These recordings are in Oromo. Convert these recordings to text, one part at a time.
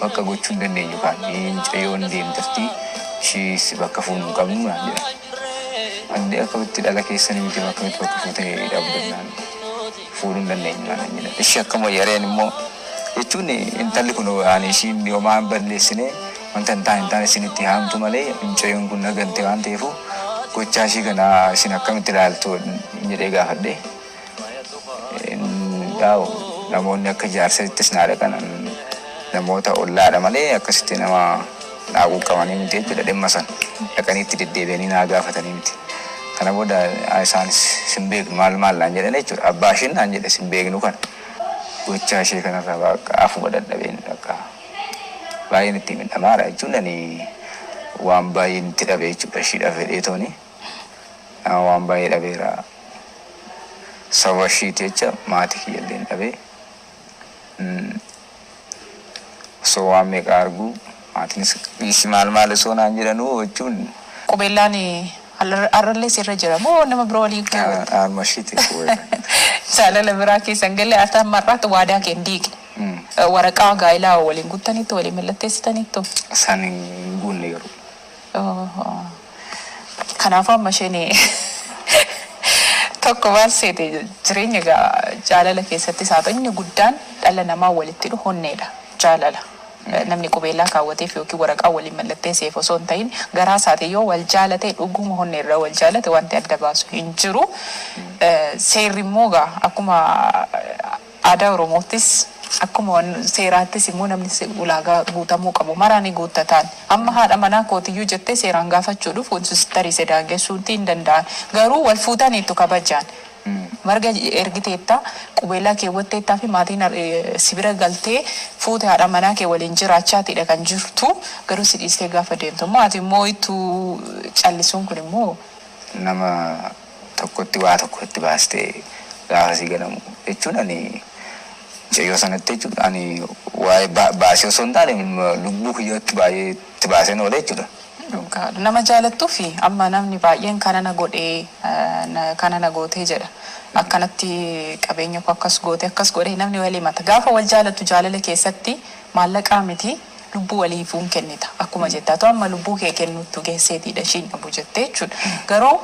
Bakka gochuu hin dandeenyu kaan mucayyoon deemtirti ishiis bakka fuunu hin qabnu naan jedhan. Andee akkamitti dhala keessanii miti akkamitti bakka fuutee dhabdannaan fuudhuu hin dandeenyu naan jedhan. Ishii akkama yareen immoo jechuun intalli kun ani ishiin homaa hin balleessine wanta hin taane hin taane isinitti haamtu malee mucayyoon kun nagante waan ta'eefu gochaa ishii kana isin akkamitti ilaaltu jedhee gaafadhe. Yaa'u namoonni akka jaarsattis naa dhaqan namoota ollaadha malee akkasitti nama naa quuqqamanii miti jechuudha dhimma sana dhaqanii itti deddeebi'anii naa gaafatanii miti. Kana booda isaanis sin beeknu maal maal naan jedhan jechuudha. Abbaa isheen naan jedhe sin beeknu kana. Gochaa ishee kanarraa bakka afuma dadhabeen bakka baay'een itti miidhamaadha jechuun ani waan baay'een itti dhabe jechuudha ishiidhaaf fedhee tooni. Waan baay'ee dhabeera. Sababa ishiiti jecha maatii kiyyallee hin dhabee. Osoo waan meeqa argu maatiinis dhiisi maal maal osoo naan jedhanuu jechuun. Qubeellaan har'allee sirra jira moo nama biroo waliin kaawwatte? Harma ishiiti qubeellaan. Jaalala biraa keessa hin galle ati amma har'aatti waadaa kee hin diigne. Waraqaa gaa'elaa waliin guuttaniittu waliin mallatteessitaniittu? Isaan hin guunne garuu. Kanaafuu amma isheen tokko maal seete jireenya jaalala keessattis haa ta'u inni guddaan dhala namaa walitti hidhu honneedha jaalala. Namni qubeellaa kaawwateef yookiin waraqaa waliin mallatteesseef osoo hin ta'in garaa isaatiin yoo wal jaalate dhuguma honnee irraa wal jaalate wanti adda baasu hin jiru. Seerri immoo egaa akkuma aadaa Oromoottis akkuma seeraattis immoo namni ulaagaa guutamuu qabu maraa ni guuttataan. Amma haadha manaa kootiyyuu jettee seeraan gaafachuu dhufu tarii si daangessuutti hin danda'an. Garuu wal fuutaniitu kabajaan. Marga ergiteetta qubeellaa keewwatteettaa fi maatiin si bira galtee fuute haadha manaa kee waliin jiraachaatidha kan jirtu garuu si dhiistee gaafa deemtu immoo ati immoo ittuu callisuun kun immoo. Nama tokkotti waa tokkotti baastee gaafa si ganamu jechuun ani mucayyoo sanatti jechuudha ani waa'ee baasee osoo hin taane lubbuu kiyyootti baay'ee itti baaseen oole jechuudha. Nama jaalattuu fi amma namni baay'een kana na godhee kana na gootee jedha. Akkanatti qabeenya koo akkas goote akkas godhee namni walii mata. Gaafa wal jaalattu jaalala keessatti maallaqaa miti lubbuu waliifuu hin kennita. Akkuma jettaa ta'u amma lubbuu kee kennuuttu geesseetiidha ishiin dhabu jettee jechuudha. Garuu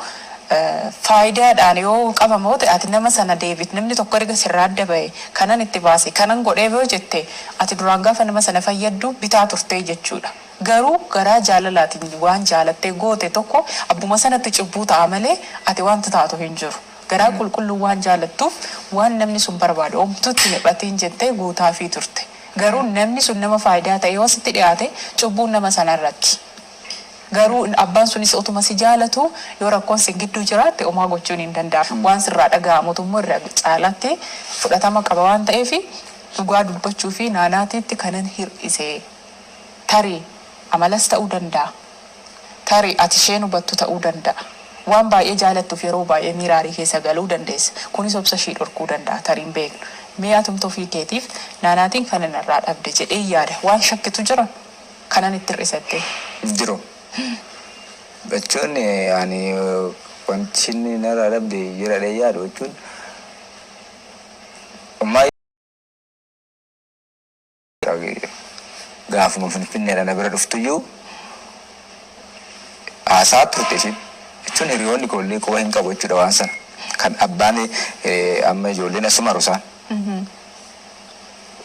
faayidaadhaan yoo qabamoo ta'e ati nama sana deebit namni tokko erga sirraa adda ba'e kanan itti baase kanan godhee yoo jette ati duraan gaafa nama sana fayyaddu bitaa turtee jechuudha. Garuu garaa jaalalaatiin waan jaalattee goote tokko abbuma sanatti cubbuu ta'a malee ati wanta taatu hin jiru. Garaa qulqulluu waan jaalattuuf waan namni sun barbaadu omtuutti midhatiin jettee guutaafii turte. Garuu namni sun nama faayidaa ta'e yoo sitti dhiyaate cubbuun nama sanarratti. Garuu abbaan sunis otuma si jaalatu yoo rakkoon si gidduu jiraatte homaa gochuun hin danda'amu. Waan sirraa dhaga'amutu immoo irra caalaatti fudhatama qaba waan ta'eef dhugaa dubbachuu fi naanaatiitti kanan hir'ise tarii amalas ta'uu danda'a. Tarii ati isheen hubattu ta'uu danda'a. Waan baay'ee jaalattuuf yeroo baay'ee miiraarii keessa galuu dandeessa. Kunis obsa ishii dhorkuu danda'a tarii hin beeknu. Mee atumta ofii keetiif naanaatiin kanan irraa dhabde jedhee yaada. Waan shakkitu jira kanan itti hir'isatte. Jiru. Jechuun ani wanti inni narraa dhabde jira jedhee yaadu jechuun ammaa gaafuma Finfinneedha na bira dhuftuyyuu haasaa turte ishiin jechuun hiriyoonni koo illee quba hin qabu jechuudha waan sana. Kan abbaan amma ijoolleen asuma rusaan.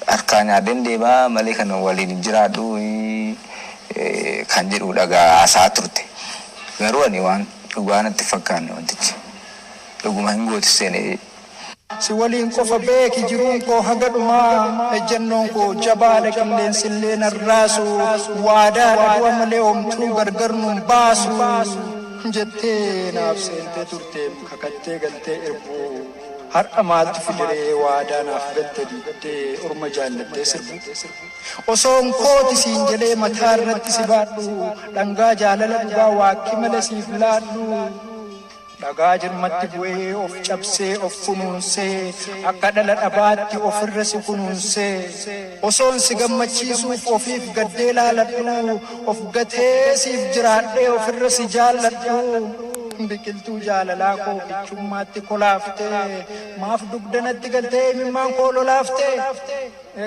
Harkaa nyaadheen deemaa malee kan waliin hin jiraadhu kan jedhu dhagaa haasaa turte. Garuu ani waan dhugaa natti fakkaanne wantichi. Dhuguma hin gooti seene. Si waliin qofa beeki jiruun koo haga dhumaa ejjennoon koo jabaadha qilleensillee narraasu waadaadha du'a malee homtuu gargar nun baasu jettee naaf seentee turteem kakattee galtee irbuu har'a maaltu fidiree waadaa naaf galte diigdee orma jaallattee sirbu osoon kooti siin jedhee mataa irratti si baadhu dhangaa jaalala dhugaa waaqni malee siif laadhu. Dhagaa jirmatti bu'ee of cabsee of kunuunsee akka dhala dhabaatti ofirra si kunuunsee osoon si gammachiisuuf ofiif gaddee laaladhu of gatee siif jiraadhee ofirra si jaalladhu biqiltuu jaalalaa koo kichummaatti kolaaftee maaf dugdanatti galtee imimmaan koo lolaaftee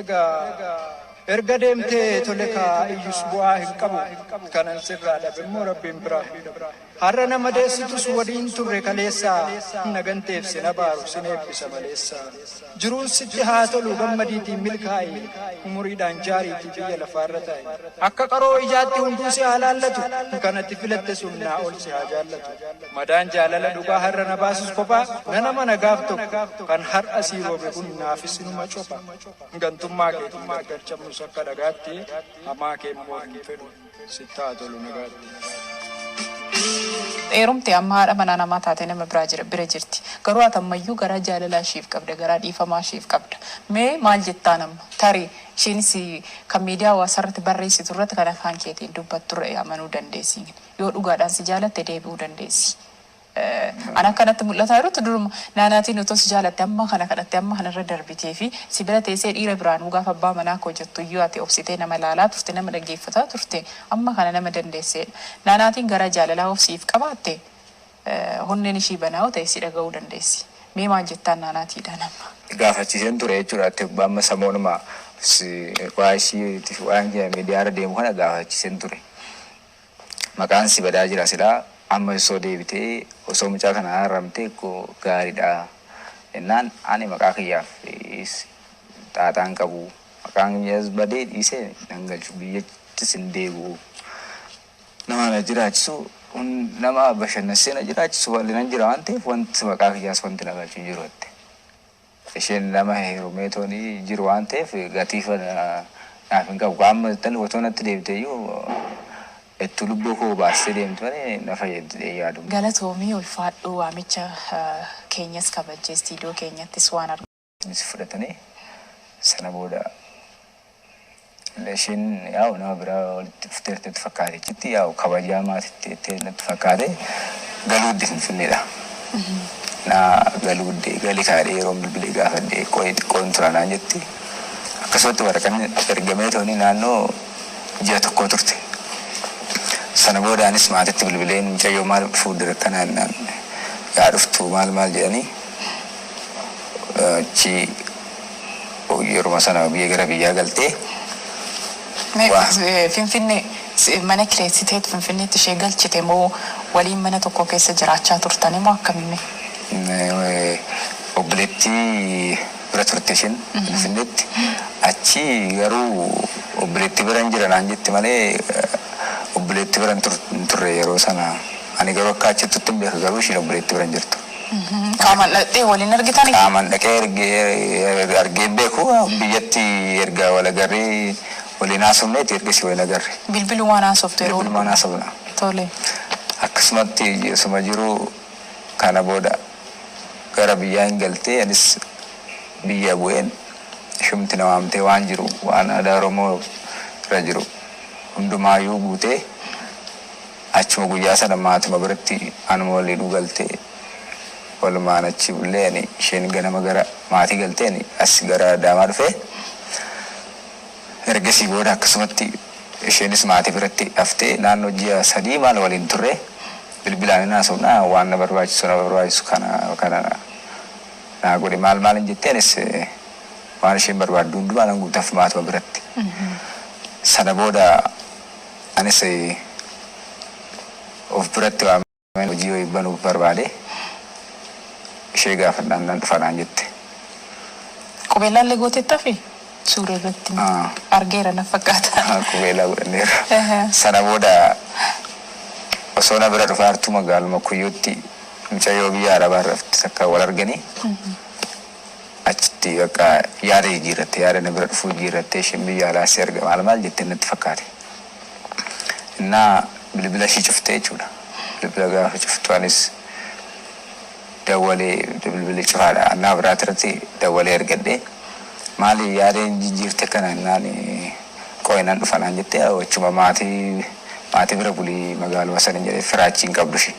egaa. Erga deemtee tole kaa iyyus bu'aa hin qabu. Kanan sirraa dhabe immoo rabbiin biraa hin dhabu. Har'a nama deessitus waliin turre kaleessaa. Naganteef sin abaaru sin eebbisa maleessaa. Jiruun sitti haa tolu gammadiitiin milkaa'i. Umuriidhaan jaariitii biyya lafaarra taa'i. Akka qaroo ijaatti hunduu si haa laallatu. Kanatti filatte sun naa ol si haa jaallatu. Madaan jaalala dhugaa har'a na baasus kophaa. Nana mana gaaf tokko kan har'a sii roobe kun naafis inuma copha. Gantummaa keetiin gargar cabnus akka dhagaatti hamaa kee immoo hin fedhu sitti haa tolu nagaatti. Heerumte amma haadha manaa namaa taatee nama biraa jira bira jirti. Garuu ati ammayyuu garaa jaalalaa isheef qabda, garaa dhiifamaa isheef qabda. Mee maal jettaan amma? Tarii isheenis kan miidiyaa hawaasaa irratti barreessitu irratti kan afaan keetiin dubbattu irra amanuu dandeessi. Yoo dhugaadhaan si jaalatte deebi'uu dandeessi. An akkanatti mul'ataa jirutti duruma naanaatiin otoo si jaalatte amma kana kadhatte amma kanarra darbitee fi si bira teessee dhiira biraanuu gaafa abbaa manaa koo jettu iyyuu ati obsitee nama ilaalaa turte nama dhaggeeffataa turte amma kana nama dandeesseedha. Naanaatiin gara jaalalaa of siif qabaatte honneen ishii banaa yoo ta'e si dhaga'uu dandeessi. Mee maal jettaan naanaatiidhaan amma? Gaafachiiseen ture jechuudha. Ati amma samoonuma waa ishiitiif waan miidiyaarra deemu kana gaafachiiseen ture. Maqaan si badaa jira silaa amma osoo deebitee osoo mucaa kana haramtee gaariidha. Jennaan ani maqaa kiyyaaf xaaxaan qabu. Maqaan kiyyaas badee dhiisee nan galchu biyyattis hin deebi'u. Nama na jiraachisu nama bashannansiisee na jiraachisu bal'inaan jira waan ta'eef wanti maqaa kiyyaas wanti na galchu hin jiru jette. Isheen nama heerumee toonii jiru waan ta'eef gatiif naaf hin qabu. Amma otoo natti deebite iyyuu itti lubbuu koo baastee deemtu malee na fayyadde yaadu. Galatoomii ulfaadhuu waamicha keenyas kabajjee istiidiyoo keenyattis waan argamu. Innis fudhatanii sana booda isheen yaa'u nama biraa walitti dhufteerti natti fakkaate jetti yaa'u kabajaa maatiitti jettee natti fakkaate galuu Finfinneedha. Na galuu gali kaadhee yeroo bilbilee gaafadhee qo'ee xiqqoon tura naan jetti. Akkasumatti waraqaan ergamee tooni naannoo ji'a tokkoo turte. Sana booda anis maatiitti bilbileen mucayyoo maal dhufuu dirqana jennaan yaa dhuftu maal maal jedhanii achi yeruma sana biyya gara biyyaa galtee. Finfinnee mana kireessiteet Finfinneetti ishee galchite moo waliin mana tokko keessa jiraachaa turtani moo akkamiin? Obboleettii bira turte isheen Finfinneetti. Achi garuu obboleettii bira hin jira naan jetti malee obboleettii bira hin turre yeroo sana. Ani garuu akka achittutti hin beeku garuu isheen obboleettii bira hin jirtu. Qaamaan dhaqxee waliin argitanii? Qaamaan dhaqee argee beeku biyyatti erga wal agarree waliin haasofneeti ergasii waliin agarre. Bilbilumaan haasoftu yeroo? Bilbilumaan haasofna. Tole. Akkasumatti osuma jiru kana booda gara biyyaa hin galtee anis biyya bu'een ishumti na waamtee waan jiru waan aadaa Oromoo irra jiru hundumaayyuu guutee achuma guyyaa sana maatuma biratti anuma waliin galtee walumaan achi bullee ani isheen ganama gara maatii galtee ani as gara Adaamaa dhufee ergasii booda akkasumatti isheenis maatii biratti haftee naannoo ji'a 3 maal waliin turre bilbilaan hin haasofnaa waan na barbaachisu kana kana naa godhe maal maal hin jettee anis waan isheen barbaaddu hundumaa nan guutaaf maatuma biratti. Sana booda anis of biratti waamee hojii wayii banuuf barbaade ishee gaafadhaan nan dhufa naan jette. Qubeellaallee gooteettaa fi suura irratti argeera na fakkaata. Qubeellaa godhanneera. Sana booda osoo na bira dhufaa jirtu magaaluma Kuyyootti mucayyoo biyya Arabaa irra dhufte takka wal arganii achitti bakka yaada jijjiirratte yaada na bira dhufuu jijjiirratte isheen biyya alaa si arga maal maal jettee natti fakkaate. Innaa bilbila ishii cuftee jechuudha. Bilbila gaafa cuftu anis dawwalee bilbilli cufaadha. Annaa biraati irratti dawwalee argadhee maali yaadeen jijjiirte kana innaan qo'ee nan dhufa naan jettee achuma maatii bira bulii magaaluma sana jedhee firaachi hin qabdu ishee.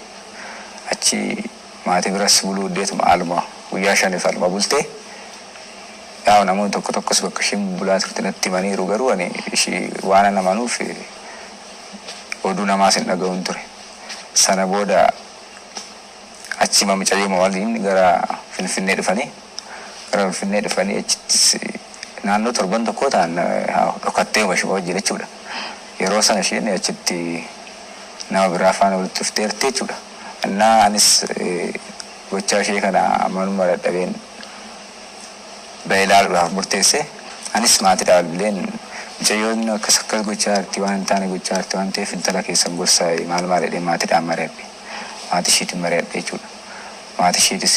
Achi maatii biras buluu iddeetuma aluma guyyaa 5 aluma bultee yaa'u namoonni tokko tokkos bakka isheen bulaa turte natti himaniiru garuu ani ishii waan ana amanuuf oduu namaas hin dhaga'uun ture. Sana booda achi mucayyoo waliin gara Finfinnee dhufanii achittis Naannoo torban tokko ta'an dhokattee bashuma wajjin jechuudha. Yeroo sana isheen achitti nama biraa faana walitti dhufteerti jechuudha. Innaa anis gochaa ishee kana amanuma dadhabeen ba'ee ilaaluudhaaf murteesse. Anis maatiidhaaf bilbileen mucayyoon akkas akkas gochaa jirti waan hin taane gochaa jirti waan ta'eef intala keessan gorsaa maal maal jedhee maatiidhaan mari'adhe. Maatii isheetiin mari'adhe jechuudha. Maatii isheetis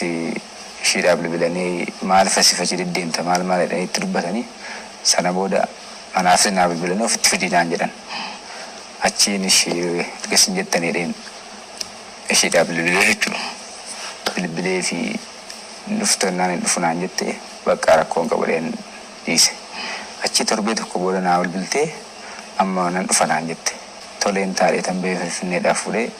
isheedhaaf bilbilanii maal asii fachi deddeemta maal maal jedhanii itti dubbatanii sana booda anaafis naa bilbilanii ofitti fidii naan jedhan. Achiin ishee erga isin jettanii jedheen isheedhaaf bilbilee jechuudha. Bilbilee fi dhuftu jennaan hin dhufu naan jette bakka rakkoon qabu jedheen dhiise. Achi torbee tokko booda naa bilbiltee amma nan dhufa naan jette. Toleen taa'ee tan ba'ee Finfinneedhaaf fuudhee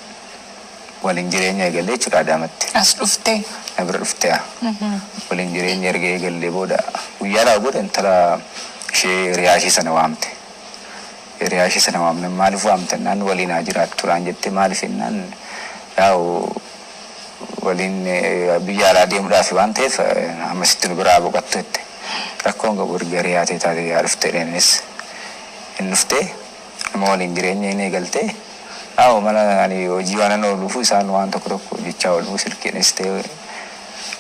waliin jireenya eegallee jechuudha Adaamatti. As dhuftee. Na bira dhuftee waliin jireenya erga eegallee booda guyyaa lama booda intala ishee hiriyaa ishee sana waamte. Hiriyaa ishee sana waamne maaliif waamte naan waliin haa jiraattu naan jette maaliif jennaan yaa'u waliin biyya alaa deemuudhaaf waan ta'eef ammasitti nu biraa boqottu jette. Rakkoon qabu erga hiriyaa ta'e taate yaa dhufte innis hin dhuftee nama waliin jireenya hin eegaltee yaa'u mana ani hojii waan ooluuf isaan waan tokko tokko jechaa oolu silkiinis ta'e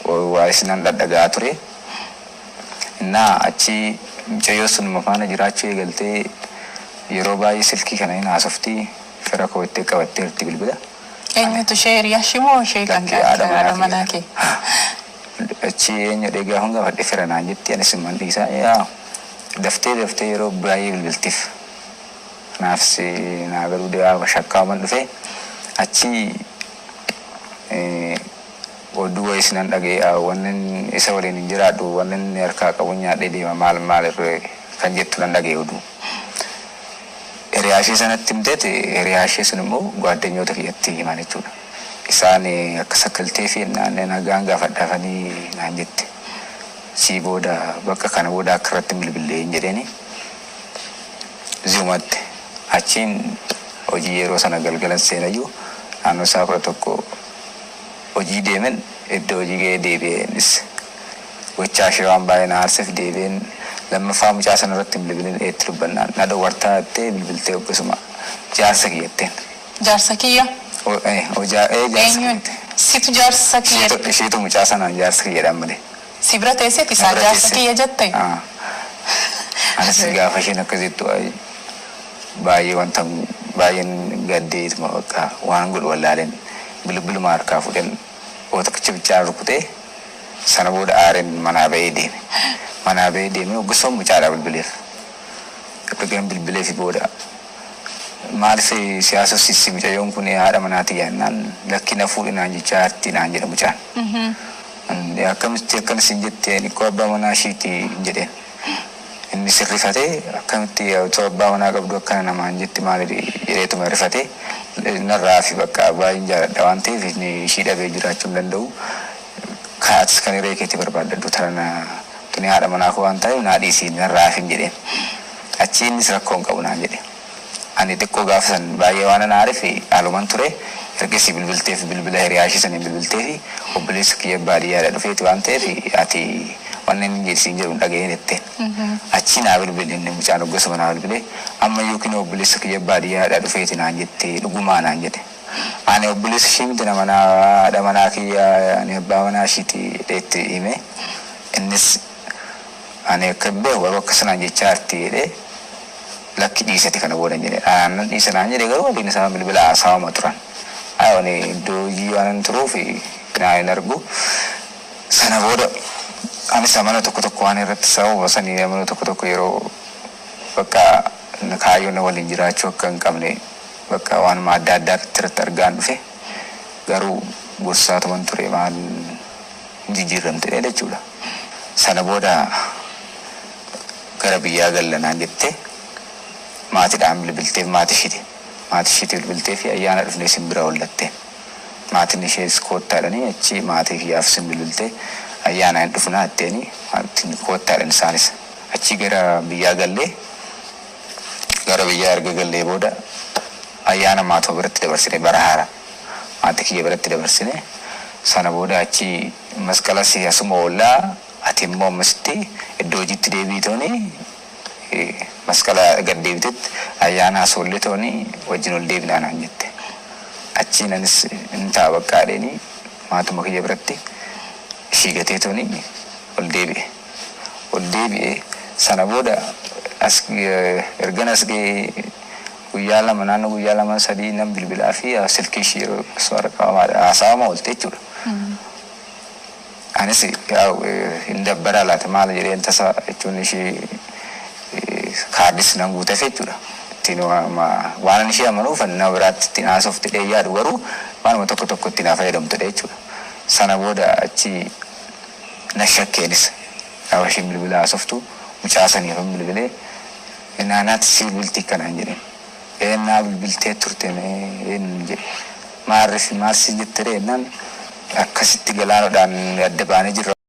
waa isinan dhadhagaa ture. Innaa achi mucayyoo sun faana jiraachuu eegaltee yeroo baay'ee silkii kana hin haasofti fira koo itti qabatteerti bilbila. Eenyutu ishee hiriyaa ishee moo ishee kan haadha manaa kee? Achi eenyu dheegaa hanga gaafadhe fira naan jetti anis immoo dhiisaa yaa daftee daftee yeroo baay'ee bilbiltiif. Kanaafis naa garuu deemaa shakkaaman dhufe achi oduu wayii sinan dhaga'e wannan isa waliin hin jiraadhu wannan inni harkaa qabu nyaadhee deema maal maal irree kan jettu nan dhaga'e oduu. Hiriyaa ishee sanatti himteeti hiriyaa ishee sun immoo gwaaddanyoota kiyyatti himan jechuudha. Isaan akkas akkaltee fi nagaan gaafadhaafanii naan jette. Sii booda bakka kana booda akka irratti bilbilee hin jedheeni. Zumatti achiin hojii yeroo sana galgalan seenayyuu naannoo isaa 11 hojii deemen iddoo hojii ga'ee deebi'eenis gochaa ishee waan baay'ee na aarseef deebi'een lammaffaa mucaa sana irratti hin bilbilin eetti dubbannaan na dhowwartaa jettee bilbiltee akkasuma jaarsa kiyyatteen. Jaarsa kiyya? Jaarsa Eenyuun? Situ jaarsa kiyya? Isheetu mucaa sanaan jaarsa kiyya malee. Si bira teesseeti isaan jaarsa kiyya jette? Anis gaafa isheen akkasittu baay'ee wanta baay'een gaddeetuma bakka waan godhu wallaaleen bilbiluma harkaa fuudheen tokkicha bichaan rukutee sana booda aareen manaa ba'ee deeme. Manaa ba'ee deemee gosoon mucaadhaa bilbileef. Erga bilbileef booda maaliif siyaasa sissi mucayyoon kun haadha manaati jennaan lakki na fuudhi naan jechaa jirti naan jedha mucaan. Akkamitti akkan isin jettee nikkoo abbaa manaa ishiiti jedheen. Inni sirrifatee akkamitti otoo abbaa manaa qabdu akkana namaan jetti maali jedheetuma rifatee narraa fi bakka baay'een jaaladha waan ta'eef ishii dhabee jiraachuu hin danda'u. Kaatis kan hiree keetti barbaadadhu tana tuni haadha manaa koo waan ta'eef naa dhiisii narraa fi hin jedheen. Achi innis rakkoo hin qabu naan jedhe. Ani xiqqoo gaafa san baay'ee waan na aareef haaluman ture ergasii bilbilteef bilbila hiriyaa ishee saniin bilbilteef obboleessa kiyya baadiyyaadha dhufeeti waan ta'eef ati waan inni jedhisiin jedhu dhaga'een jetteen. Achi naa bilbile inni mucaan gosa naa bilbile amma yookiin obboleessa kiyya baadiyyaadha dhufeeti naan jettee dhugumaa naan jedhe. Ani obboleessa ishee miti nama haadha manaa kiyya ani abbaa manaa ishiiti jedheetti hime. Innis ani akka beeku garuu akka sanaan jechaa jirti jedhee lakki dhiisate kana booda jedhe. Aannan dhiisa naan jedhe garuu waliin isaan bilbila haasawama turan. Ani iddoo hojii waan turuuf naa hin argu. Sana booda anis amala tokko tokko waan irratti sababa sanii amala tokko tokko yeroo bakka kaayyoon waliin jiraachuu akka hin qabne bakka waanuma adda addaa irratti argaan dhufe garuu gorsaatuman ture maal jijjiiramte jechuudha. Sana booda gara biyyaa gallanaan jettee maatiidhaan bilbilteef maatii ishiiti. Maatii ishiitii bilbiltee fi ayyaana dhufnee isin bira oollatte. Maatiin ishees koottaadhanii achi maatii kiyyaaf isin bilbiltee ayyaana hin dhufnaa jetteeni maatiin koottaadhan isaanis. Achi gara biyyaa gallee gara biyyaa erga gallee booda ayyaana maatii biratti dabarsine bara haaraa maatii kiyya biratti dabarsine sana booda achi masqala asuma oollaa Ati immoo ammasitti iddoo hojiitti deebii tooni masqala gad deebitetti ayyaana hasoollee tooni wajjin ol deebinaa naan jette. Achiin anis hin ta'a baqqaadheeni maatuma kiyya biratti ishii gatee tooni ol deebi'e. Ol deebi'e sana booda as ergan as ga'ee guyyaa 2 naannoo guyyaa 2 3 nan bilbilaa fi silkii ishii yeroo qabamaadha haasawama oolte jechuudha. Anis hin dabbaraa laata maal jedheen tasa jechuun ishii kaardis nan guuteef jechuudha. Ittiin waan ani ishee amanuuf nama biraatti ittiin haasofte dhee yaadu garuu waanuma tokko tokko ittiin haa fayyadamtudha jechuudha. Sana booda achi na shakkeenis gaafa isheen bilbila haasoftu mucaa saniif bilbilee naanaatti si bilbilti kanaan jedheen. Eenaa bilbiltee turte mee jedhe. Maarrifi maal si jette ree jennaan akkasitti galaanodhaan adda baanee jirra.